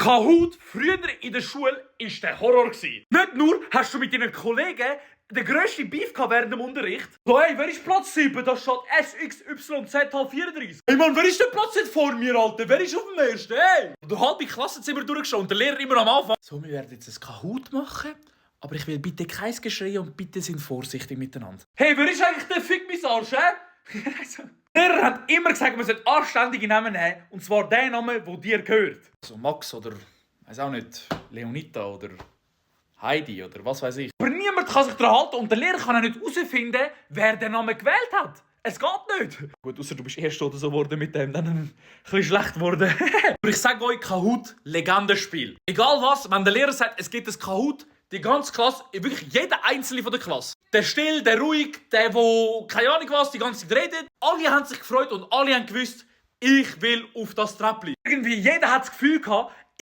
Kahoot früher in der Schule war der Horror. Nicht nur hast du mit deinen Kollegen den grössten Beef während dem Unterricht. So, hey, wer ist Platz 7? Da steht SXYZ34. Hey Mann, wer ist denn Platz jetzt vor mir, Alter? Wer ist auf dem ersten? Hey! Und der halbe Klassenzimmer durchgeschaut und der Lehrer immer am Anfang. So, wir werden jetzt ein Kahoot machen. Aber ich will bitte kein Geschrei und bitte sind vorsichtig miteinander. Hey, wer ist eigentlich der Fick-Misarsch, hä? Der Lehrer hat immer gesagt, man sollte anständige Namen nehmen. Und zwar den Namen, der dir gehört. Also Max oder, weiß auch nicht, Leonita oder Heidi oder was weiß ich. Aber niemand kann sich daran halten und der Lehrer kann auch nicht herausfinden, wer den Namen gewählt hat. Es geht nicht. Gut, außer du bist erst oder so geworden mit dem, dann ein bisschen schlecht geworden. Aber ich sage euch, Kahoot, Legendenspiel. Egal was, wenn der Lehrer sagt, es gibt ein Kahoot, die ganze Klasse, wirklich jeder Einzelne von der Klasse. Der still, der ruhig, der keine Ahnung was, die ganze Zeit redet. Alle haben sich gefreut und alle haben gewusst, ich will auf das Treppli. Irgendwie jeder hat das Gefühl gehabt,